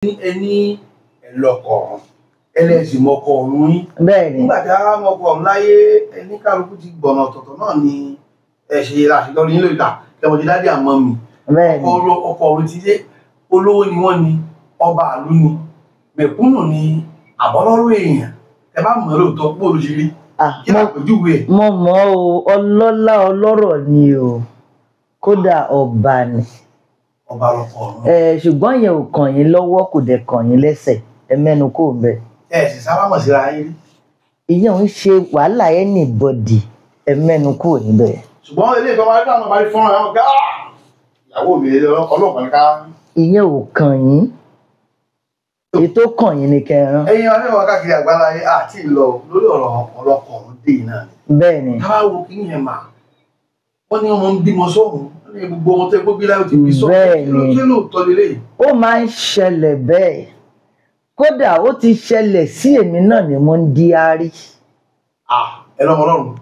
Ẹni ẹlọkọ ọ̀run ẹlẹ́sìn mọ́kọ ọ̀run yín. Bẹ́ẹ̀ ni. Nígbà tí a mọ́kọ ọ̀run láyé, ẹni kálukú ti gbọ̀nà ọ̀tọ̀ọ̀tọ̀ náà ni ẹ ṣe àṣeyọrí nílò ìta tẹmọ̀tì dádì àmọ́ mi. Bẹ́ẹ̀ ni. Ọkọ ọ̀run ti dé, olówó ni wọ́n ni, ọba àlú ni, mẹ̀kúnnù ni, àbọ̀lọ́rọ̀ èèyàn. Ẹ bá mọ̀ lóòótọ́ bó ló ṣe rí. Kí làpèjúwe ẹ̀? Mo mọ̀ o, ọlọ́lá ọlọ́rọ̀ ni o, kódà ọba ni. Ọba lọkọ ọ̀run. Ṣùgbọ́n yẹn ò kàn yín lọ́wọ́, kò dẹ̀ kàn yín lẹ́sẹ̀, ẹ mẹ́nu kò ń bẹ̀. Ẹ sì sábà mọ̀ síra yín rí. Ìyẹn ò ń ṣe wàhálà anybody, ẹ mẹ́nu kò níbẹ̀. Ṣùgbọ́n eléyìí tó máa ń dáhùn máa ń fọ́nrán àwọn ọ̀gá ìyàwó mi ọlọ́pàá ní ká. Ìyẹn ò kàn yín, èyí tó kàn yín ni kẹran. Ẹ̀yin akẹ́kọ̀ọ́ káàkiri àgbáláyé àti ìlọ lórí ọ̀rọ̀ ọlọ́kọ̀ ọ̀run dé náà ni. Bẹ́ẹ̀ ni. Tá a bá wo kí nìyẹn mà, wọ́n ní ọmọ ń bímọ sọ́hùn, wọ́n ní gbogbo ọmọ tó yẹ kó bí láyò ti bí sọ́hùn. Bẹ́ẹ̀ ni. Kí lóòótọ́ lélẹ́yìí? Ó máa ń ṣẹlẹ̀ bẹ́ẹ̀, kódà ó ti ṣẹlẹ̀ sí èmi náà ni mo ń di arí. Ẹ lọ́mọ ọlọ́run.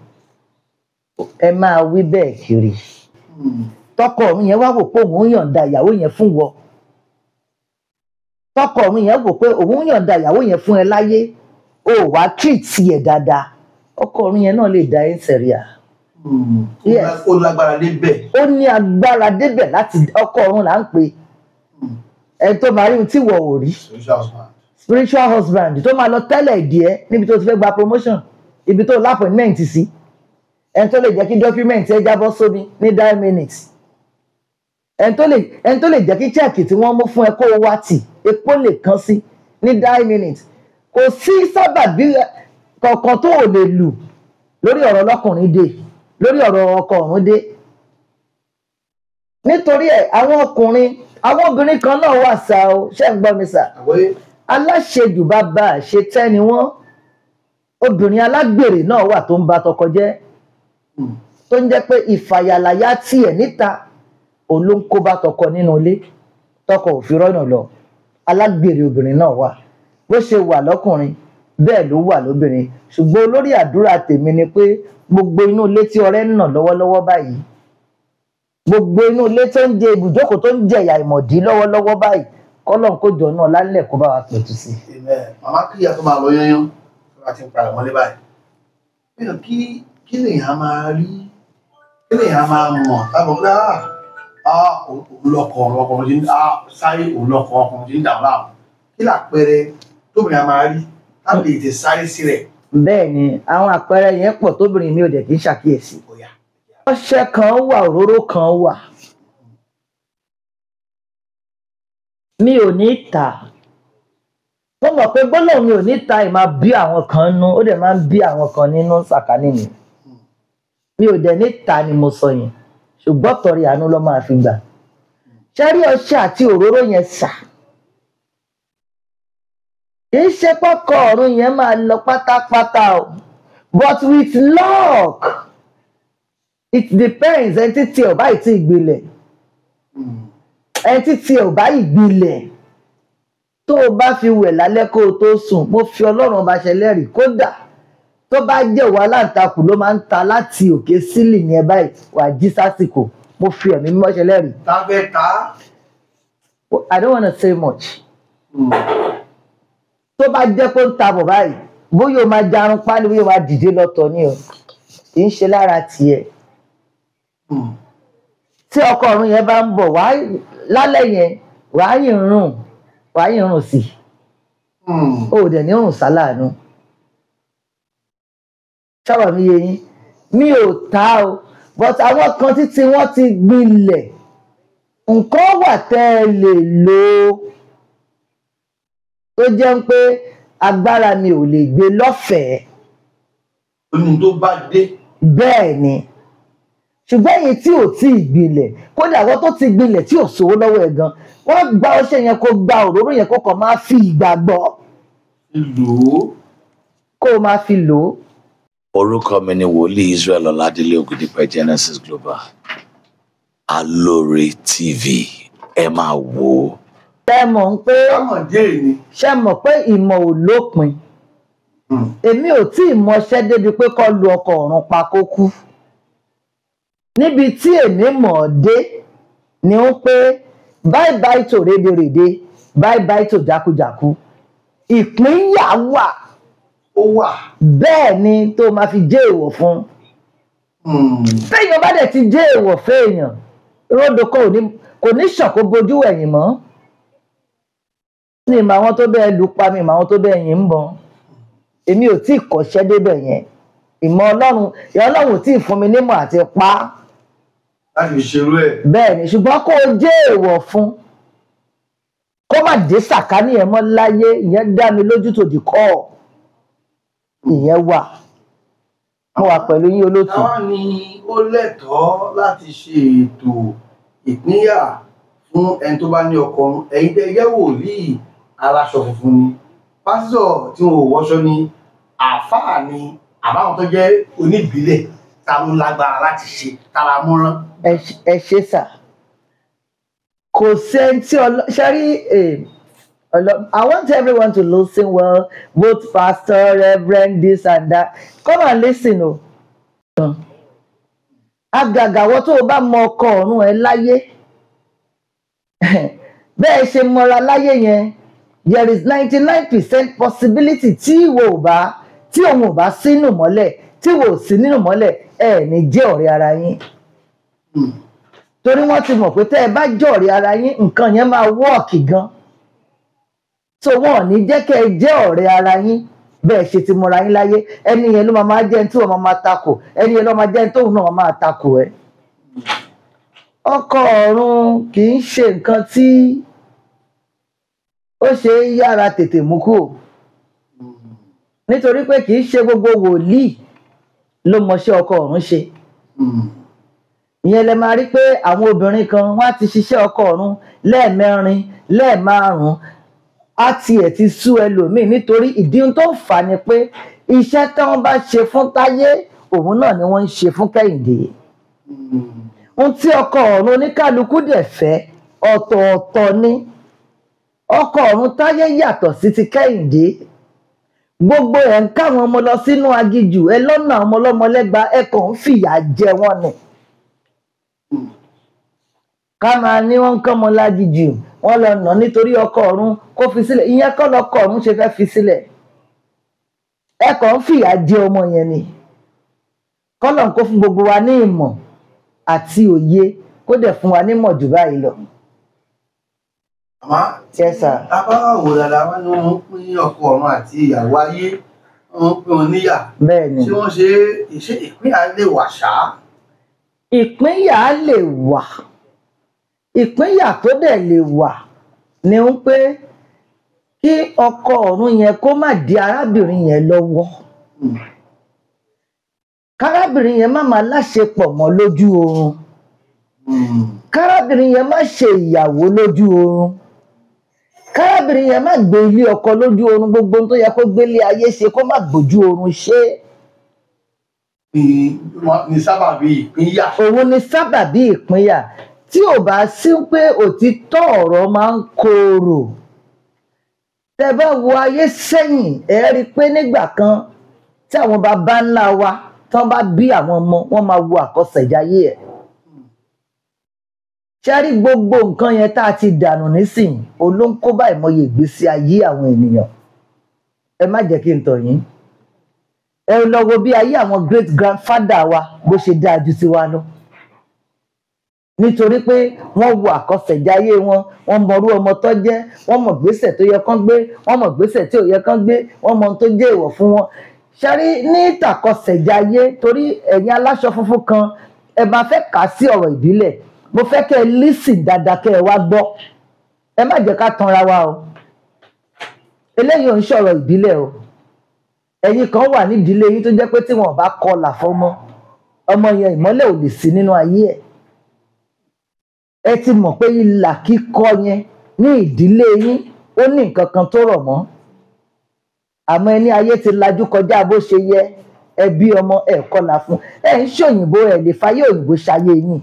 Ẹ máa wí bẹ́ẹ̀ kiri. Tọkọ mi yẹn wá wò pé òun yọ̀ǹda ìyàwó yẹn fún wọ. Tọkọ mi yẹn wò pé òun yọ̀ǹda ìyàwó yẹn fún ẹ láyé, o wá treat ẹ dáadáa. Ọkọ mi yẹn náà lè da ẹ ń sẹ̀ríà. Yes. Ó lágbára débẹ̀. Ó ní agbára débẹ̀ láti ọkọ ọ̀run là ń pè. Ẹni tó máa rí ohun tí wọ́n ò rí. Spiritual husband. Spiritual husband tó máa lọ tẹ́lẹ̀ ìdí ẹ níbi tó ti fẹ́ gba promotion, ibi tó lápọ̀nmẹ́ǹt sí. Ẹni tó lè jẹ́ kí document ẹ jábọ́ sómi ní 9 minutes. Ẹni tó lè jẹ́ kí chẹ́ẹ̀kì tí wọ́n mú fún ẹ kó o wá tì, epo lè kán sí ní 9 minutes. Kò sí sábàbí kankan tó ò lè lù lórí ọ̀rọ̀ ọlọ́kùnrin dé, lórí ọ̀rọ̀ ọkọ ọ̀run dé. Nítorí ẹ̀, àwọn ọkùnrin, àwọn obìnrin kan náà wà sá o, ṣé ń gbọ́ mi sà? Aláṣejù bàbá àṣetẹ́ ni wọ́n. Obìnrin alágbèrè náà wà tó ń ba tọkọ jẹ́, tó ń jẹ́ pé ìfàyàlàyà tiẹ̀ níta òun ló ń kó bá tọkọ nínú ilé, tọkọ ò fi rọ́nà lọ. Alágbèrè obìnrin náà wà. Bó ṣe wà lọ́kùnrin bẹ́ẹ̀ ló wà lóbìnrin. Ṣùgbọ́n olórí àdúrà tèmi ni pé gbogbo inú ilé tí ọrẹ́ ń nà lọ́wọ́lọ́wọ́ báyìí, gbogbo inú ilé tó ń jẹ ibùjókòó tó ń jẹ̀yà ìmọ̀dí lọ́wọ́lọ́wọ́ báyìí, kọ́lọ́n kó jọ náà lálẹ́ kó bá wa pẹ̀tù sí. Màmá kíyà tó máa lọ yányán tó bá ti ń padà mọ́lé báyìí. Kí lèèyàn máa rí, kí lèèyàn máa mọ̀ tábọ̀ pé òun lọkọ̀ ọkùnrin tí ń sáré, òun lọkọ̀ ọkùnrin tí ń dà láàmú. Kí làpẹẹrẹ tóbìnrin máa rí láti lè sáré sí rẹ̀? Bẹ́ẹ̀ ni, àwọn àpẹẹrẹ yẹn pọ̀ tóbìnrin mi ò dẹ̀ kí ń ṣàkíyèsí. Ọṣẹ kan wà, òróró kan wà. Mi ò ní tà. Mo mọ̀ pé gbólóhùn mi ò ní ta ì máa bí àwọn kan nú, ó dẹ̀ máa ń bí àwọn kan nínú sàkání mi. Mi ò dẹ̀ ní ta ni mo sọ yẹn, ṣùgbọ́n tọrẹ àánú ló máa fi gbà. Ṣé rí ọṣẹ àti òróró yẹn sà? Kì í ṣe pọ́kọ ọ̀run yẹn máa lọ pátápátá o, but with luck, it depends. Ẹni tí ò bá ì tí gbilẹ̀, ẹni tí ò bá ì gbilẹ̀, tó o bá fi wẹ̀ lálẹ́ kó o tó sùn, mo fi Ọlọ́run ọba ṣẹlẹ́rìí, kódà tó bá jẹ́ òwò aláǹtakùn ló máa ń ta láti òkè sílì ní ẹ báyìí, wà á jí sásìkò. Mo fi ẹ̀mí mímọ́ ṣẹlẹ́rìí. Tábẹ́ ta. I don't wanna say much. Tó bá jẹ́ pé ń ta bọ̀ báyìí, bóyá o máa jarun pálí, bóyá o máa dìde lọ́tọ̀ ni o, kì í ṣe lára tiẹ̀. Tí ọkọ ọ̀run yẹn bá ń bọ̀ wá lálẹ́ yẹn, wàá yìn rùn, wàá yìn rùn sí i. O ò dẹ̀ ní rùn sáláàánú. Ṣọ́rọ̀ mi yé yín, mi ò ta o, but àwọn kan títí wọ́n ti gbilẹ̀, nǹkan wà tẹ́ ẹ lè lò ó tó jẹ́ pé agbára mi ò lè gbé lọ́fẹ̀ẹ́. Ohun tó bá dé. Bẹ́ẹ̀ ni, ṣùgbọ́n èyí tí ò tí ì gbilẹ̀, kódà àwọn tó ti gbilẹ̀ tí ò sówó lọ́wọ́ ẹ̀ gan, wọ́n gba ọṣẹ yẹn kó gba òróró yẹn kó kàn máa fi ìgbàgbọ́. Lò ó. Kó o máa fi lò ó. Orúkọ mi ni Wòlíì Israel Ọládélé Ògúndípẹ̀ Genesis Global. Alore TV, ẹ máa wò ó. Ṣé mọ̀ pé ṣé mọ̀ pé ìmọ̀ ò lópin? Èmi ò tí ì mọṣẹ́ débi pé kó lu ọkọ ọ̀run pa kó kú. Níbi tí èmi mọ̀ ọ́ dé ni ó pé bye bye to rédèrèdè. Bye bye tó jákujàku. Ìpínyà wà. Ó wà. Bẹ́ẹ̀ ni, tó máa fi jẹ́ èèwọ̀ fún. Téèyàn bá dẹ̀ ti jẹ́ èèwọ̀ fẹ́ẹ̀yàn, ródò kò ní ṣàn kó bojú ẹ̀yìn mọ́. Ní ìmọ̀ àwọn tó bẹ́ẹ̀ lù pa mi, ìmọ̀ àwọn tó bẹ́ẹ̀ yìn ń bọ̀. Èmi ò tí ì kọ́ṣẹ́ débẹ̀ yẹn. Ìmọ̀ Ọlọ́run, ìyá Ọlọ́run ò tí ì fún mi nímọ̀ àti pa. Láti fi ṣerú ẹ̀. Bẹ́ẹ̀ ni, ṣùgbọ́n kó o jẹ́ èèwọ̀ fún, kó má dé sàkání ẹ̀ mọ́ láyé, ìyẹn dá mi lójú tòdì kọ́. Ìyẹn wà. Mo wà pẹ̀lú yín, olóòtú. Táwa ni ó lẹ́tọ̀ọ́ láti ṣe ètò ìpínyà fún ẹni tó bá ní ọkọ ọ̀run? Ẹ̀yin tẹ́ jẹ́ wòlíì aláṣọ funfun ni, pásítọ̀ tí wọn ò wọṣọ ni, àáfàá ni, àbáwọn tó jẹ́ oníbílẹ̀, ta ló lágbára láti ṣe, ta la múrán? Ẹ ṣe sà. Kò sẹ́ni tí ṣe rí. I want everyone to listen well, both pastor, reverend, this and that. Come and listen o. Àgàgà wọ́n tó o bá mọ ọkọ ọ̀run ẹ láyé, bẹ́ẹ̀ ṣe mọra láyé yẹn, there is 99% possibility tí ìwọ ò bá, tí òun ò bá sínú mọ́lẹ̀, tí ìwọ ò sí nínú mọ́lẹ̀, ẹ ní jẹ́ ọ̀rẹ́ ara yín, torí wọ́n ti mọ̀ pé tẹ́ ẹ bá jẹ́ ọ̀rẹ́ ara yín, nǹkan yẹn máa wọ́ọ̀kì gan. So wọn ò ní jẹ́ kẹ́ ẹ jẹ́ ọ̀rẹ́ ara yín. Bẹ́ẹ̀ ṣe ti mọra yín láyé, ẹni yẹn ló máa jẹ́ ẹni tí wọ́n máa takò, ẹni yẹn ló máa jẹ́ ẹni tóun náà máa takò ẹ. Ọkọ ọ̀run kì í ṣe nǹkan tí ó ṣe é yára tètè mú kúrò, nítorí pé kì í ṣe gbogbo wòlíì ló mọṣẹ́ ọkọ ọ̀run ṣe. Ìyẹn lẹ máa rí pé àwọn obìnrin kan, wọ́n á ti ṣiṣẹ́ ọkọ ọ̀run lẹ́ẹ̀mẹrin, lẹ́ẹ̀márùn-ún, á tiẹ̀ ti sú ẹlòmíì, nítorí ìdí tó ń fà á ni pé iṣẹ́ tí wọ́n bá ṣe fún Táyé, òun náà ni wọ́n ń ṣe fún Kẹ́hìndé. Ohun tí ọkọ ọ̀run oníkálukú dẹ̀ fẹ́ ọ̀tọ̀ọ̀tọ̀ ni. Ọkọ ọ̀run Táyé yàtọ̀ sí ti Kẹ́hìndé. Gbogbo ẹ̀ ń káwọn ọmọ lọ sínú aginjù ẹ, lọ́nà àwọn ọmọ ọlọ́mọ lẹ́gba, ẹ kàn ń fìyà jẹ wọ́n ni. Ká máa ní wọ́n ń kọ́ ọmọ láginjù, wọ́n lọ nà nítorí ọkọ ọ̀run kó fi sílẹ̀, ìyẹn kọ́ lọkọ ọ̀run ṣe fẹ́ fi sílẹ̀. Ẹ kàn ń fìyà jẹ ọmọ yẹn ni. Kọ́lọ̀ ń kó fún gbogbo wa ní ìmọ̀ àti òye, kó dẹ̀ fún wa nímọ̀ jù báyìí lọ. Àmọ́ Yes, sir. a bá wò dáadáa, wọn ni wọ́n pín ọkọ ọ̀run àti ìyàwó ayé, wọ́n pín wọn níyà. Bẹ́ẹ̀ ni. Ṣé wọ́n ṣe ṣe ìpínyà lè wà ṣá? Ìpínyà lè wà. Ìpínyà tó dẹ̀ lè wà ni ń pé kí ọkọ ọ̀run yẹn kó má di arábìnrin yẹn lọ́wọ́, kárábìnrin yẹn má máa láṣepọ̀ mọ́ lójú oorun, kárábìnrin yẹn má ṣe ìyàwó lójú oorun, kárábìnrin yẹn má gbé ilé ọkọ lójú oorun, gbogbo ohun tó yẹ kó gbélé ayé ṣe, kó má gbójú oorun ṣe. Ní sábàbí ìpínyà. Òun ni sábàbí ìpínyà. Tí ò bá sí pé òtítọ́ ọ̀rọ̀ máa ń korò, tẹ́ bá wo ayé sẹ́yìn, ẹ rí i pé nígbà kan tí àwọn baba ńlá wa tán bá bí àwọn ọmọ wọn, máa wo àkọsẹ̀jayé ẹ̀. Ṣe rí gbogbo nǹkan yẹn tá a ti dànù nísìnyí, olóńkó bá ìmọye ìgbésí ayé àwọn ènìyàn. Ẹ má jẹ́ kí n tọ̀ yín, ẹ lọ wo bí ayé àwọn great grandfather wa bó ṣe dáa ju tiwa lọ, nítorí pé wọ́n wo àkọsẹ̀jayé wọn, wọ́n mọrú ọmọ tó jẹ́, wọ́n mọ̀ gbésẹ̀ tó yẹ kán gbé, wọ́n mọ̀ gbésẹ̀ tí ò yẹ kán gbé, wọ́n mọ ohun tó jẹ́ èèwọ̀ fún wọn. Ṣẹ́rí ní ìtàkọsẹ̀jayé, torí ẹ̀yin aláṣọ funfun kan, ẹ máa fẹ́ kà á sí ọ̀rọ̀ ìbílẹ̀. Mo fẹ́ kẹ́ ẹ lísìn dáadáa, kẹ́ ẹ wá gbọ́. Ẹ má jẹ́ ká tanra wa o, eléyìí ò ń ṣọ̀rọ̀ ìbílẹ̀ o. Ẹ̀yin kan wà nídìílé yín tó jẹ́ pé tí wọn ò bá kọlà fọmọ, ọmọ yẹn, ìmọ́lẹ̀ ò lè sí nínú ayé ẹ̀. Ẹ ti mọ̀ pé ìlà kíkọ yẹn ní ìdílé yín, ó ní nǹkan kan tó rọ̀ mọ́. Àmọ́ ẹni ayé ti lajú kọjá bó ṣe yẹ, ẹbí ọmọ ẹ kọlà fún, ẹ ń ṣòyìnbó, ẹ lè fayé òyìnbó ṣayé yín.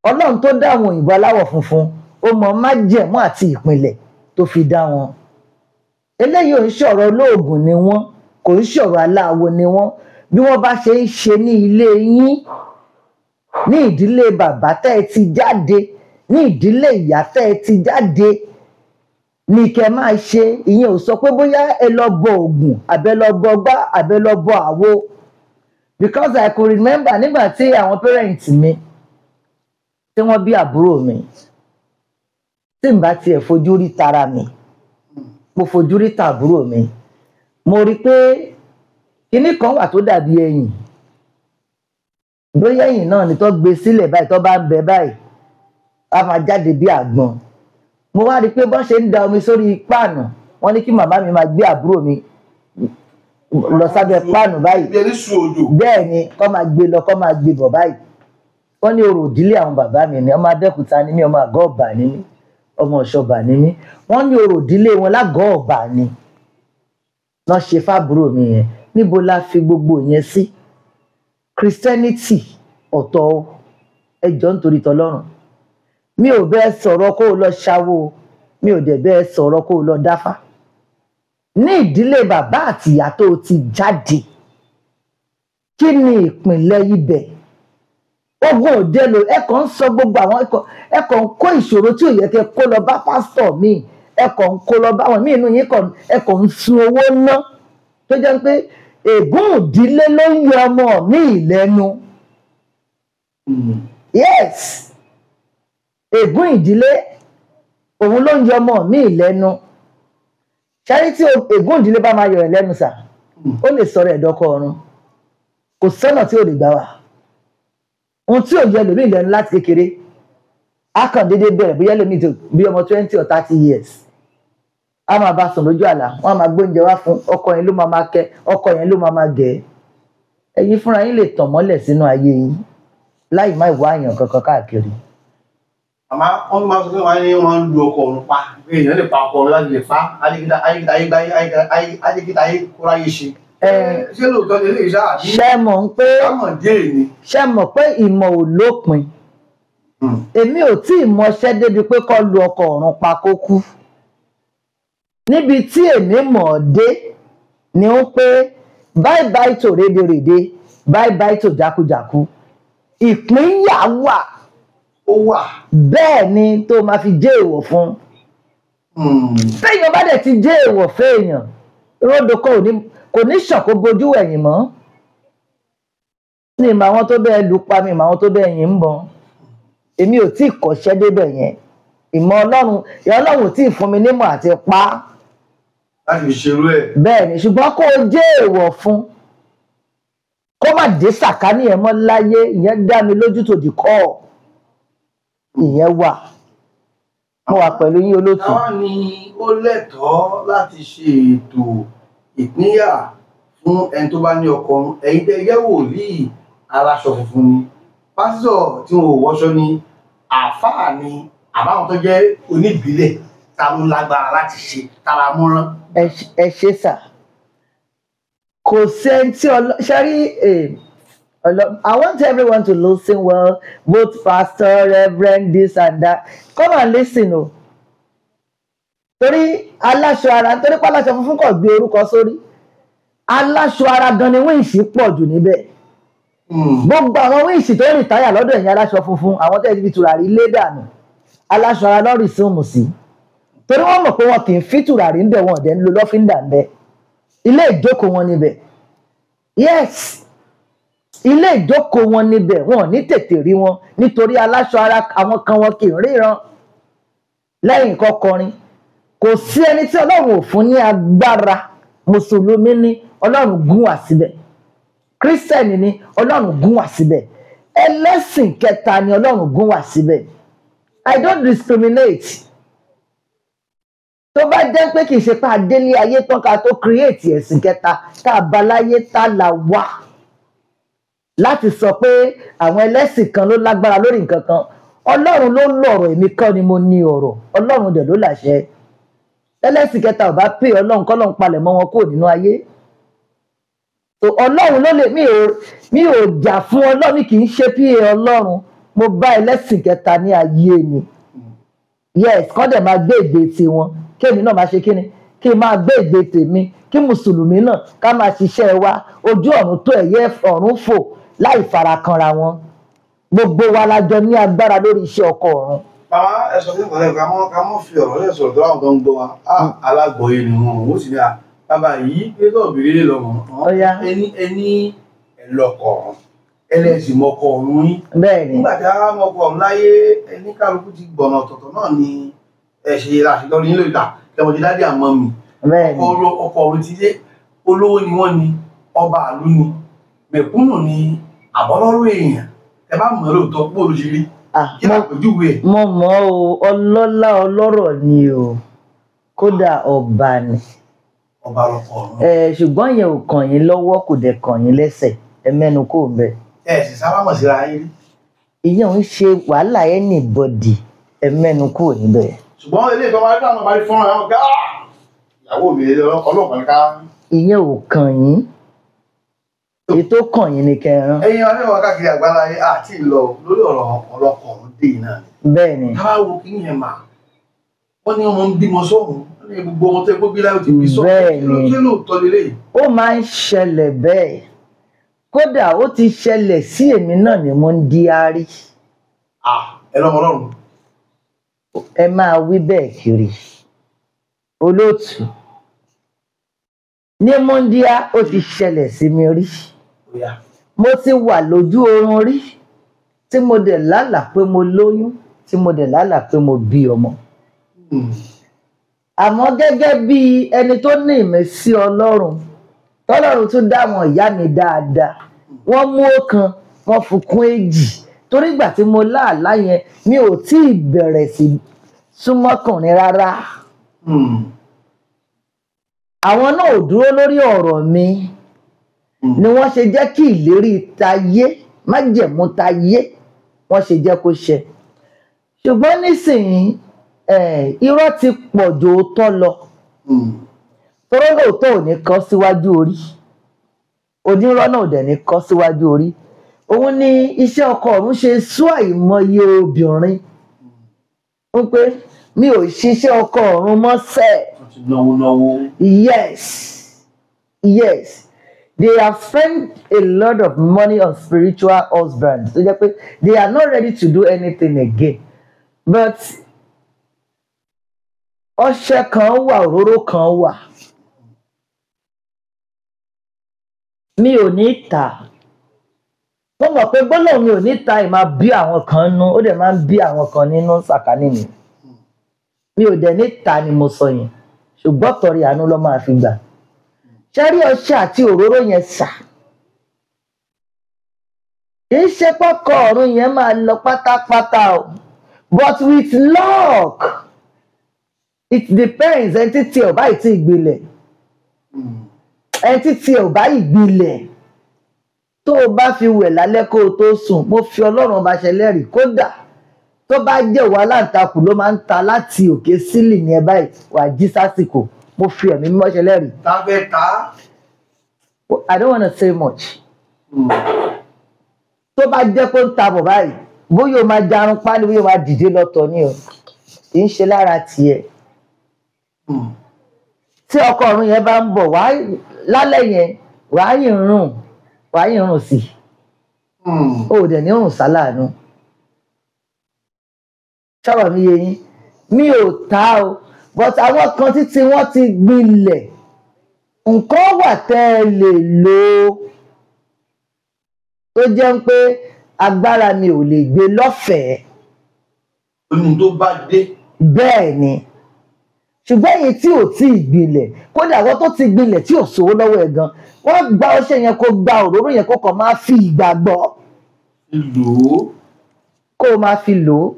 Ọlọ́run tó dá àwọn òyìnbó aláwọ̀ funfun, ó mọ májẹ̀mú àti ìpìlẹ̀ tó fi dá wọn. Eléyìí ò ń ṣọ̀rọ̀ olóògùn ni wọ́n, kò ń ṣọ̀rọ̀ aláwo ni wọ́n. Bí wọ́n bá ṣe ń ṣe ní ilé yín, ní ìdílé bàbá tẹ́ ẹ ti jáde, ní ìdílé ìyá tẹ́ ẹ ti jáde. Ní kẹ́ máa ṣe. Ìyẹn ò sọ pé bóyá ẹ lọ bọ Ògùn àbẹ lọ bọ gbá àbẹ lọ bọ àwo. Because I could remember nígbà tí àwọn parents mi tí wọ́n bí àbúrò mi, tí n bá tiẹ̀ fojú rí tara mi, mo fojú rí tàbúrò mi, mo rí pé kinní kan wà tó dàbí ẹyìn, bóyá ẹyìn náà ni tó gbé sílẹ̀ báyìí, tó bá ń bẹ báyìí, a máa jáde bí àgbọn. Mo wá rí i pé bọ́n ṣe ń da omi sórí páànù, wọ́n ní kí màmá mi máa gbé àbúrò mi lọ sábẹ́ páànù báyìí. Bẹ́ẹ̀ ni, kọ́ máa gbé lọ, kọ́ máa gbé bọ̀ báyìí. Wọ́n ní orò ìdílé àwọn bàbá mi ni, ọmọ Abẹ́òkúta ni mí, ọmọ Àgọ́ Ọ̀bà ni mí, ọmọ Ọ̀ṣọ́bà ni mí. Wọ́n ní orò ìdílé wọn lágọ̀ọ́ Ọ̀bà ni lọ́ ṣe fábúrò mi yẹn. Níbo la fi gbogbo yẹn sí? Christianity ọ̀tọ̀, ẹjọ́ nítorí tọlọ́run. Mi ò bẹ́ẹ̀ sọ̀rọ̀ kó o lọ ṣáwó, mi ò dẹ̀ bẹ́ẹ̀ sọ̀rọ̀ kó o lọ dáfá. Ní ìdílé bàbá àtìyá tó ti jáde, kí ni ìpìlẹ̀ ibẹ̀? Ogun òde lò, ẹ kàn ń sọ gbogbo àwọn ẹ kàn ń kó ìṣòro tí ò yẹ kẹ́ kó lọ bá pásítọ̀ mi, ẹ kàn ń kó lọ bá àwọn míì inú yín, ẹ kàn ń sun owó ná, tó jẹ́ pé ègún ìdílé ló ń yọ ọmọ mi lẹ́nu. Yes, ègún ìdílé òun ló ń yọ ọmọ mi lẹ́nu. Ṣáyé tí ègún ìdílé bá máa yọ ẹ̀ lẹ́nu sà, ó lè sọ̀rọ̀ ẹ̀dọ́kọ ọ̀run, kò sọ́nà tí ò lè gbà wá. Ohun tí ò yẹ lómi lẹ́nu láti kékeré, á kàn déédéé bẹ̀rẹ̀ bóyá lómi bí ọmọ 20 or 30 years, á máa bá sùn lójú àlá, wọ́n á máa gbóúnjẹ wá fún ọkọ yẹn, ló máa máa kẹ́ ọkọ yẹn, ló máa máa gẹ̀ ẹ́. Ẹ̀yin fúnra yín lè tàn mọ́lẹ̀ sínú ayé yín láì má ìwà àyàn kankan káàkiri. Àmọ́ wọ́n máa sọ pé wọ́n ní wọ́n ń lu ọkọ ọ̀run pa, pé èèyàn lè pa ọkọ ọ̀run láti lè fa ayégídá ayé kóráyé ṣe. Ṣé lóòótọ́ ni eléyìí ṣáà bí? Ṣé mọ̀ ń pé kámọ̀ díẹ̀ ni. Ṣé mọ̀ pé ìmọ̀ ò lópin? Èmi ò tí ì mọṣẹ́ débi pé kó lu ọkọ ọ̀run pa kó kú. Níbi tí èmi mọ̀ ọ́ dé ni ó pé bye bye to rédèrèdè, bye bye to jákujàku. Ìpínyà wà. Ó wà. Bẹ́ẹ̀ ni, tó máa fi jẹ́ èèwọ̀ fún. Téèyàn bá dẹ̀ ti jẹ́ èèwọ̀ fẹ́ẹ̀yàn, ródò kò ní ṣàn kó bojú ẹ̀yìn mọ́. Ní ìmọ̀ àwọn tó bẹ́ẹ̀ lù pa mi, ìmọ̀ àwọn tó bẹ́ẹ̀ yìn ń bọ̀. Èmi ò tí ì kọ́ṣẹ́ débẹ̀ yẹn. Ìmọ̀ Ọlọ́run, ìyá Ọlọ́run ò tí ì fún mi nímọ̀ àti pa. Láti fi ṣerú ẹ̀. Bẹ́ẹ̀ ni, ṣùgbọ́n kó o jẹ́ èèwọ̀ fún, kó má dé sàkání ẹ̀ mọ́ láyé, ìyẹn dá mi lójú tòdì kọ́ ọ̀. Ìyẹn wà. Mo wà pẹ̀lú yín olóòtú. Táwa ni ó lẹ́tọ̀ọ́ láti ṣe ètò ìpínyà fún ẹni tó bá ní ọkọ ọ̀run? Ẹ̀yin tẹ́ jẹ́ wòlíì aláṣọ funfun ni, pásítọ̀ tí wọn ò wọṣọ ni, àáfàá ni, àbáwọn tó jẹ́ oníbílẹ̀, ta ló lágbára láti ṣe, ta la múrán? Ẹ ṣe sà. Kò sẹ́ni tí ṣẹ́rí. I want everyone to listen well, both pastor, reverend, this and that. Come and listen o. Torí aláṣọ ara, torí pé aláṣọ funfun kò gbé orúkọ sórí. Aláṣọ ara gan ni wíǹsì pọ̀ jù níbẹ̀. Gbogbo àwọn wíǹsì tó rìtáyà lọ́dọ̀ ẹ̀yìn aláṣọ funfun, àwọn tẹ́lẹ̀ fi tùràrí lé dànù. Aláṣọ ara lọ́rì síùmù sí. Torí wọ́n mọ̀ pé wọn kì í fi tùràrí ń bẹ̀, wọn ọ̀dẹ̀ ń lo lọ́fíńdà ń bẹ̀. Ilé ìjókòó wọn níbẹ̀. Yes, ilé ìjókòó wọn níbẹ̀, wọn ò ní tètè rí wọn nítorí aláṣọ ara àwọn kan wọn kì í ríran lẹ́yìn kọkọrin. Kò sí ẹni tí Ọlọ́run ò fún ní agbára. Mùsùlùmí ni, Ọlọ́run gún wá síbẹ̀. Kírísítẹ̀nì ni, Ọlọ́run gún wá síbẹ̀. Ẹlẹ́sìn kẹta ni, Ọlọ́run gún wá síbẹ̀. I don't discriminate. Tó bá jẹ́ pé kì í ṣe pé adélé ayé tán ká tó create ẹ̀sìn kẹta tá a bá láyé tá la wà láti sọ pé àwọn ẹlẹ́sìn kan ló lágbára lórí nǹkan kan. Ọlọ́run ló lọ̀rọ̀, èmi kọ́ ni mo ní ọ̀rọ̀. Ọlọ́run dẹ̀ ló làṣẹ. Ẹlẹ́sìn kẹta ò bá pè Ọlọ́run, kọ́lọ́run palẹ̀ mọ́ wọn kúrò nínú ayé. So Ọlọ́run ló lè, mi ò jà fún Ọlọ́run, mi kì í ṣe pa Ọlọ́run. Mo bá ẹlẹ́sìn kẹta ní ayé ni. Yes, kọ́ dẹ̀ máa gbé ìgbé tiwọn, kémi náà máa ṣe kíni, kí n máa gbé ìgbé tèmi, kí mùsùlùmí náà ká máa ṣiṣẹ́ wa. Ojú ọ̀run tó ẹ̀yẹ ọ̀run fò láì farakanra wọn. Gbogbo wa la jọ ní agbára lórí iṣẹ́ ọkọ ọ̀run. Bàbá ẹ sọ fún ìkọlẹ ká mọ fi ọ̀rọ̀ lẹ sọ̀rọ̀ tó láwọn tó ń gbọ́ wa. Alágbọ̀ọ́yé ni wọn ò sì ní à bàbá yìí pé tó bèrè lè lọmọ. Ẹni ẹni ẹlọkọ ẹlẹsìn mọkọ ọ̀run yín. Bẹ́ẹ̀ni. Nígbà tí a mọkọ ọ̀run láyé ẹni kálukú ti gbọ̀nà ọ̀tọ̀ọ̀tọ̀ náà ni ẹ ṣe àṣeyọrí nílò ìta kẹmọ ti dádì àmọ́ mi. Bẹ́ẹ̀ni. Ọkọ ọ̀run ti dé olówó ni wọ́n ni ọba àlú ni mẹ̀kúnnù ni àbọ̀lọ́rọ̀ èèyàn ẹ bá mọ̀ lóòótọ́ bó ló ṣe rí. Mo mọ̀ o, ọlọ́lá ọlọ́rọ̀ ni o, kódà ọba ni. Ọba lọkọ ọ̀run. Ṣùgbọ́n yẹn ò kàn yín lọ́wọ́ kò dẹ̀ kàn yín lẹ́sẹ̀, ẹ mẹ́nu kò ń bẹ̀. Ẹ sì sálámọ̀ síra yín rí. Ìyẹn ò ń ṣe wàhálà anybody, ẹ mẹ́nu kò níbẹ̀. Ṣùgbọ́n ilé ìtọ́ máa ń dáná parí fúnra wọn ká ìyàwó mi ọlọ́pàá ká. Ìyẹn ò kàn yín, èyí tó kàn yín ni kẹran. Ẹ̀yin arẹwà káàkiri àgbáláyé àti ìlọ lórí ọ̀rọ̀ ọlọ́kọ ọ̀run dé náà ni. Bẹ́ẹ̀ni. Ká wo kí ni ẹ mà wọ́n ní ọmọ ń bímọ sọ́hun ní gbogbo ọmọ tó yẹ kó bí láyò ti bí sọ́hun. Bẹ́ẹ̀ni. Kí lóòótọ́ lélẹ́yìí? Ó máa ń ṣẹlẹ̀ bẹ́ẹ̀, kódà ó ti ṣẹlẹ̀ sí èmi náà ni mo ń di arí. Ẹ lọ́mọ Ọlọ́run. Ẹ máa wí bẹ́ẹ̀ kiri olóòtú ní Múndíá, ó ti ṣẹlẹ̀ sí mi rí. Mo ti wà lójú oorun rí tí mo dẹ̀ lálàá pé mo lóyún, tí mo dẹ̀ lálàá pé mo bí ọmọ. Àmọ́ gẹ́gẹ́ bí ẹni tó ní ìmísí Ọlọ́run, tọ́lọ́run tún dá àwọn ìyá mi dáadáa, wọ́n mú ọ̀kan wọ́n fi kún èjì, torí ìgbà tí mo láàlá yẹn mi ò tí ì bẹ̀rẹ̀ sí súnmọ́kùnrin rárá. Àwọn náà ò dúró lórí ọ̀rọ̀ mi ni wọ́n ṣe jẹ́ kí ìlérí tayé májẹ̀mú tayé wọ́n ṣe jẹ́ kó ṣẹ. Ṣùgbọ́n nísìnyí irọ́ ti pọ̀ jù òótọ́ lọ. Torọ́ lóòótọ́ ò ní kọ́ síwájú orí, onírọ́ náà ò dẹ̀ ní kọ́ síwájú orí. Òun ni iṣẹ́ ọkọ ọ̀run ṣe sú àìmọye obìnrin ń pé mi ò ṣiṣẹ́ ọkọ ọ̀run mọ́ sẹ́ẹ̀. Náwó náwó. Yes, yes. They have spent a lot of money on spiritual husbands. So they are not ready to do anything again. But ọṣẹ kan wà, òróró kan wà. Mi ò ní tà. Mo mọ̀ pé gbólóhùn mi ò ní ta ì máa bí àwọn kan nú, ó dẹ̀ máa ń bí àwọn kan nínú sàkání mi. Mi ò dẹ̀ ní ta ni mo sọ yẹn. Ṣùgbọ́n tọrẹ àánú ló máa fi gbà. Ṣẹ́rí ọṣẹ àti òróró yẹn sà. Kì í ṣe pọ́kọ ọ̀run yẹn máa lọ pátápátá o. But with luck, it depends ẹni tí ò bá ì tí gbilẹ̀. Ẹni tí ò bá ì gbilẹ̀. Tó o bá fi wẹ̀ lálẹ́ kó o tó sùn, mo fi Ọlọ́run ọba ṣẹlẹ́rìí kódà tó bá jẹ́ òwò aláǹtakùn ló máa ń ta láti òkè sílì ní ẹ báyìí wà jí sásìkò, mo fi ẹ̀mí mímọ́ ṣẹlẹ́rìí. Tábẹ́ ta. I don't wanna say much. Tó bá jẹ́ pé ń ta bọ̀ báyìí, bóyá o máa jarun pálí, bóyá o máa dìde lọ́tọ̀ ni o, kì í ṣe lára tiẹ̀. Tí ọkọ ọ̀run yẹn bá ń bọ̀ wá lálẹ́ yẹn, wàá yìn rùn, wàá yìn rùn sí i. O ò dẹ̀ ní rùn sáláàánú. Ṣọ́rọ̀ mi yé yín, mi ò ta o, but àwọn kan títí wọ́n ti gbilẹ̀, nǹkan wà tẹ́ ẹ lè lò ó tó jẹ́ pé agbára mi ò lè gbé lọ́fẹ̀ẹ́. Oní tó bá dé. Bẹ́ẹ̀ ni, ṣùgbọ́n èyí tí ò tí ì gbilẹ̀, kódà àwọn tó ti gbilẹ̀ tí ò sówó lọ́wọ́ ẹ̀ gan, wọ́n gba ọṣẹ yẹn kó gba òróró yẹn kó kàn máa fi ìgbàgbọ́. Lò ó. Kó o máa fi lò ó.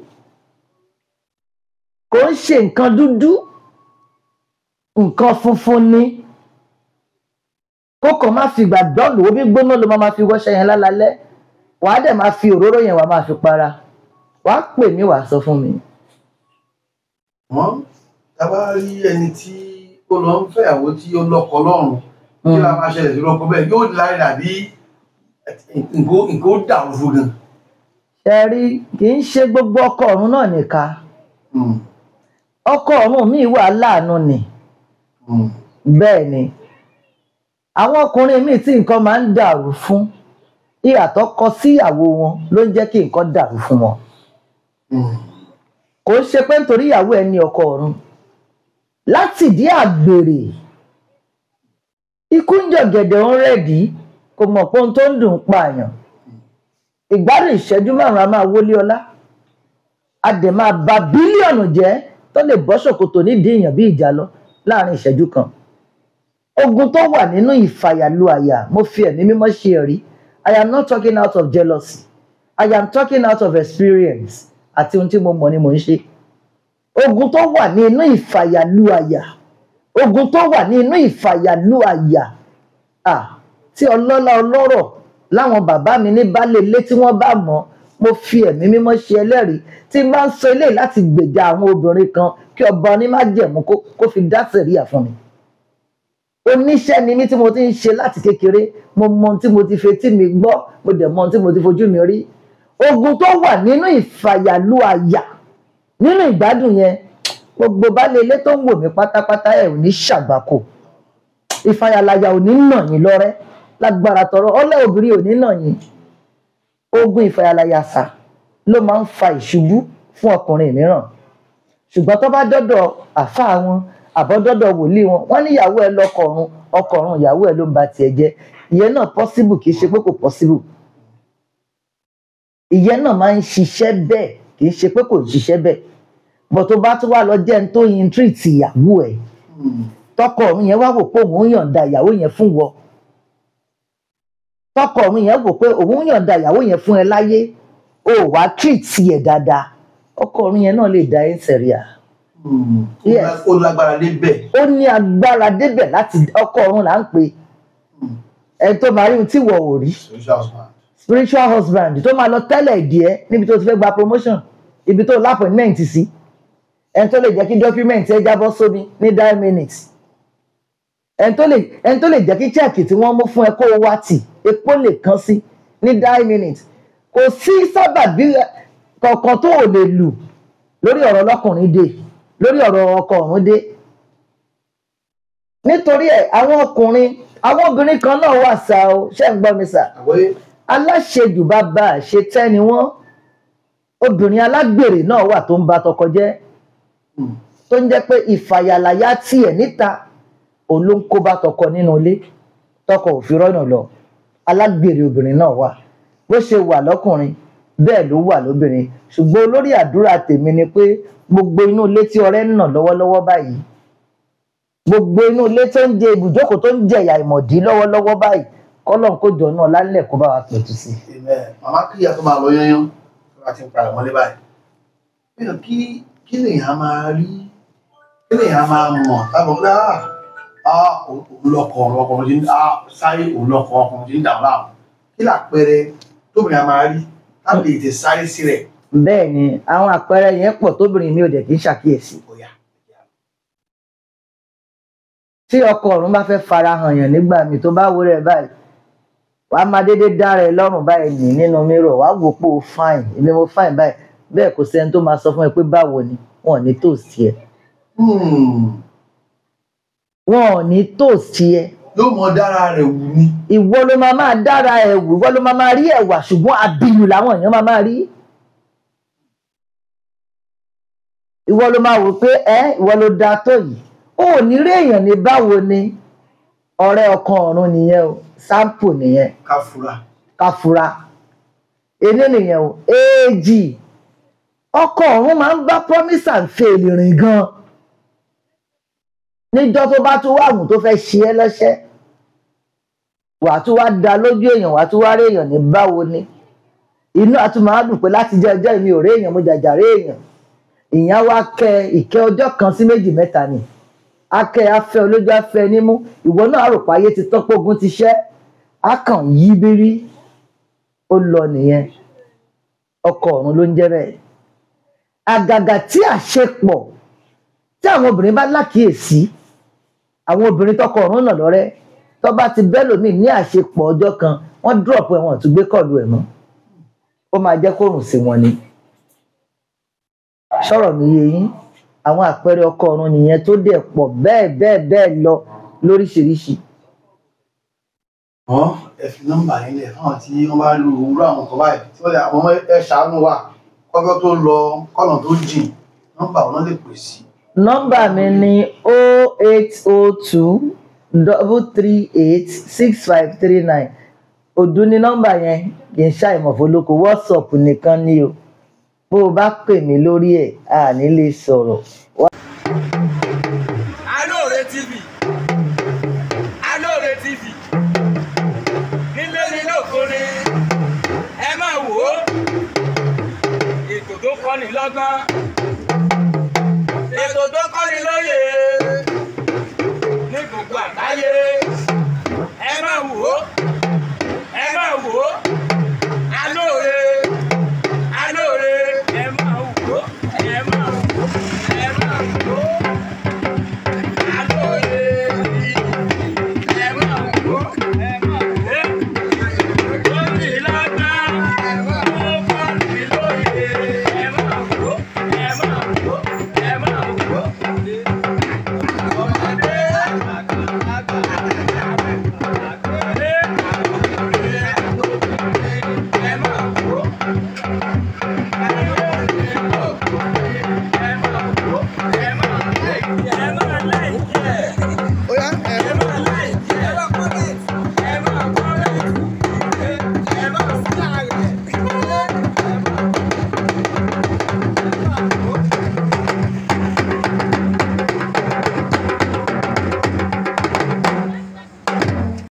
Kò ń ṣe nǹkan dúdú, nǹkan funfun ni. Kó kàn máa fi ìgbàgbọ́ lò ó, bí gbóná ló máa fi wọṣẹ yẹn lálálẹ́. Wàá dẹ̀ máa fi òróró yẹn wàá máa fi para. Wàá pè mí wàá sọ fún mi. Wọ́n tá bá rí ẹni tí ó lọ ń fẹ́yàwó tí ó lọ́kọ lọ́rùn, kí la máa ṣẹlẹ̀ sí lọ́kọ bẹ́ẹ̀ yóò láì dàbí nǹkan ó dàrú fún gan. Ṣé rí, kì í ṣe gbogbo ọkọ ọ̀run náà nìka. Ọkọ ọ̀run mi wà láàánú ni. Bẹ́ẹ̀ ni, àwọn ọkùnrin míì tí nǹkan máa ń dàrú fún, ìyàtọ̀ kọ síyàwó wọn ló ń jẹ́ kí nǹkan dàrú fún wọn. Kò ń ṣe pé nítorí ìyàwó ẹ ní ọkọ ọ̀run láti ìdí àgbèrè. Ikú ń jọ̀gẹ̀dẹ̀ ń rẹ̀dí, kò mọ̀ pé ohun tó ń dùn pààyàn. Ìgbádùn ìṣẹ́jú 5 a máa wọlé ọlá, a dẹ̀ máa ba bílíọ̀nù jẹ́ tó lè bọ́ ṣòkòtò nídìí èèyàn bí ìjà lọ láàrin ìṣẹ́jú kan. Ogun tó wà nínú ìfàyàlú àyà, mo fi ẹ̀mí mímọ́ ṣe ẹ̀rí. I am not talking out of jealousy, I am talking out of experience àti ohun tí mo mọ̀ ni mò ń ṣe. Ogun tó wà nínú ìfàyàlú àyà, ogun tó wà nínú ìfàyàlú àyà, tí ọlọ́lá ọlọ́rọ̀ láwọn bàbá mi ní baálé ilé tí wọ́n bá mọ̀, mo fi ẹ̀mí mímọ́ ṣe ẹlẹ́rìí tí máa ń sọ eléyìí láti gbèjà àwọn obìnrin kan kí ọba onímájẹ̀mú kó fi dá sẹ̀ríà fún mi. Oníṣẹ́ ni mí tí mo ti ń ṣe láti kékeré, mo mọ ohun tí mo ti fetí mi gbọ́, mo dẹ̀ mọ ohun tí mo ti fojú mi rí. Ogun tó wà nínú ìfàyàlú àyà nínú ìgbádùn yẹn, gbogbo baálé ilé tó ń wò mí pátápátá ẹ̀ ò ní ṣàgbákò. Ìfàyàlàyà ò ní nà yín lọ́rẹ́ lágbára tọrọ, ọlẹ́ obìnrin ò ní nà yín. Ogun ìfàyàlàyà sà ló máa ń fa ìṣubú fún ọkùnrin mìíràn. Ṣùgbọ́n tó bá dọ́dọ̀ àfáà wọn àbọ̀dọ́dọ̀ wòlíì wọn, wọ́n ní ìyàwó ẹ lọ́kọ ọ̀run, ọkọ ọ̀run ìyàwó ẹ ló ń ba tiẹ̀ jẹ́. Ìyẹn náà possible, kì í ṣe pé kò possible. Ìyẹn náà máa ń ṣiṣẹ́ bẹ́ẹ̀, kì í ṣe pé kò ṣiṣẹ́ bẹ́ẹ̀. Bọ̀ tó bá tún wá lọ jẹ́ ẹni tó yin treat ìyàwó ẹ̀, tọkọ ọ̀run yẹn wá wò pé òun yọ̀ǹda ìyàwó yẹn fún wọ, tọkọ ọ̀run yẹn wò pé òun yọ̀ǹda ìyàwó yẹn fún ẹ láyé, o wá treat ẹ̀ dáadáa, ọkọ ọ̀run yẹn náà lè dá ẹ̀ ń sẹ̀ríà. Yes. Ó lágbára débẹ̀. Ó ní agbára débẹ̀ láti ọkọ ọ̀run là ń pè ẹni tó máa rí ohun tí wọ́n ò rí. Spiritual husband tó máa lọ tẹ́lẹ̀ ìdí ẹ níbi tó ti fẹ́ gba promotion, ibi tó lápọ̀nmẹ́ǹt sí, ẹni tó lè jẹ́ kí document ẹ jábọ́ sómi ní 9 minutes, ẹni tó lè jẹ́ kí chẹ́ẹ̀kì tí wọ́n mú fún ẹ kó o wá tì epo lè kán sí ní 9 minutes. Kò sí sábàbí kankan tó ò lè lù lórí ọ̀rọ̀ ọlọ́kùnrin dé, lórí ọ̀rọ̀ ọkọ ọ̀run dé. Nítorí ẹ̀ àwọn ọkùnrin, àwọn obìnrin kan náà wà sá o, ṣé ń gbọ́ mi sà? Aláṣejù bàbá àṣetẹ́ ni wọ́n. Obìnrin alágbèrè náà wà tó ń ba tọkọ jẹ́, tó ń jẹ́ pé ìfàyàlàyà tiẹ̀ níta òun ló ń kó bá tọkọ nínú ilé, tọkọ ò fi rọ́nà lọ. Alágbèrè obìnrin náà wà, bó ṣe wà lọ́kùnrin bẹ́ẹ̀ ló wà lóbìnrin. Ṣùgbọ́n olórí àdúrà tèmi ni pé gbogbo inú ilé tí ọrẹ́ ń nà lọ́wọ́lọ́wọ́ báyìí, gbogbo inú ilé tó ń jẹ ibùjókòó tó ń jẹ̀yà ìmọ̀dí lọ́wọ́lọ́wọ́ báyìí, kọ́lọ́n kó jọ náà lálẹ́ kó bá wa pẹ̀tù sí. Màmá kí ìyá tó máa lọ yányán tó bá ti ń padà mọ́lé báyìí, kí lèèyàn máa rí, kí lèèyàn máa mọ̀ tábọ̀ pé òun lọkọ ọkùnrin tí ń sáré, òun lọkọ ọkùnrin tí ń dà láàmú, kí làpẹẹrẹ tóbìnrin á máa rí láti lè tètè sáré sí rẹ̀? Bẹ́ẹ̀ ni, àwọn àpẹẹrẹ yẹn pọ̀ tóbìnrin mi ò dẹ̀ kí ń ṣàkíyèsí. Tí ọkọ ọ̀run bá fẹ́ farahàn yàn nígbà mi tó bá wo rẹ̀ báyìí, wàá máa dédé dára ẹ lọ́rùn báyìí nì nínú mírọ̀, wàá wò pé o fine, èmi mo fine báyìí. Bẹ́ẹ̀ kò sẹ́ni tó máa sọ fún ẹ pé báwo ni, wọn ò ní tòsí ẹ. Wọn ò ní tòsí ẹ. Yóò mọ dára rẹ̀ wù ni. Ìwọ ló máa máa dára ẹ wù, ìwọ ló máa máa rí ẹwà, ṣùgbọ́n abiyù làwọn èèyàn máa máa rí. Ìwọ ló máa wò pé ẹ ìwọ ló da tó yìí. O ò ní rí èèyàn ní báwo ni. Ọ̀rẹ́ ọkàn ọ̀run nìyẹn o, sample nìyẹn. Káfúrá. Káfúrá. Ení nìyẹn o. Èjì, ọkọ ọ̀run máa ń bá promise and fail rìn gan. Níjọ́ tó bá tún wà wùn tó fẹ́ ṣe ẹ́ lọ́ṣẹ́, wàá tún wá da lójú èèyàn, wàá tún wá rí èèyàn ní báwo ni. Inú àtúmọ̀ á dùn pé láti jẹ́ ọjọ́ mi ò rí èèyàn, mo jàjà rí èèyàn. Ìyẹn wá kẹ ìkẹ́ ọjọ́ kan sí méjì mẹ́ta ni. Akẹ́ afẹ́ olójú afẹ́ nímú, ìwọ náà rò pé ayé ti tán pógun ti ṣẹ́, á kàn yí bírí, ó lọ nìyẹn. Ọkọ ọ̀run ló ń jẹ́ bẹ́ẹ̀. Àgàgà tí àṣepọ̀ tí àwọn obìnrin bá lákìyèsí, àwọn obìnrin tọkọ ọ̀run náà lọ́rẹ́, tó bá ti bẹ́ẹ̀ lómi ní àṣepọ̀ ọjọ́ kan, wọ́n drop ẹ̀, wọ́n tún gbé kọ̀lù ẹ̀ mọ́. Ó máa jẹ́ kó rùn sí wọn ni. Sọ̀rọ̀ mi yé yín, àwọn àpẹẹrẹ ọkọ ọ̀run nìyẹn tó dẹ̀ pọ̀ bẹ́ẹ̀ bẹ́ẹ̀ bẹ́ẹ̀ lọ lóríṣiríṣi. Ẹ fi nọ́mbà yín lẹ̀ fáwọn tí wọ́n bá lu òwúrọ̀ àwọn kan báyìí tí wọ́n lè àwọn ẹ ṣàánú wa kọ́kọ́ tó lọ kọ́nà tó jìn. Nọ́mbà wọn lè pè sí. Nọ́mbà mi ni 08023386539. Òdu ni nọ́mbà yẹn, kì í ṣàìmọ̀fólókò. WhatsApp nìkan ni o. Bó o bá pè mí lórí ẹ̀, a ní lè sọ̀rọ̀. Alóore TV, Alóore TV, nílé ní lóko ni, ẹ máa wò ó, ètò tó kọ́ni lọ́gbọ́n, ètò tó kọ́ni lóye ní gbogbo àgbáyé, ẹ máa wò ó, ẹ máa wò ó, Alóore, Alóore, ẹ máa wò ó, ẹ máa wò ó, ẹ máa wò ó. Alóore TV, ẹ máa wò ó, ẹ máa wò ó. Lórí lọ́gbọ́n, ó kọ́ni lóye, ẹ máa wò ó, ẹ máa wò ó, ẹ máa wò ó. Ọmọdé, àgbà, ẹ máa wò ó.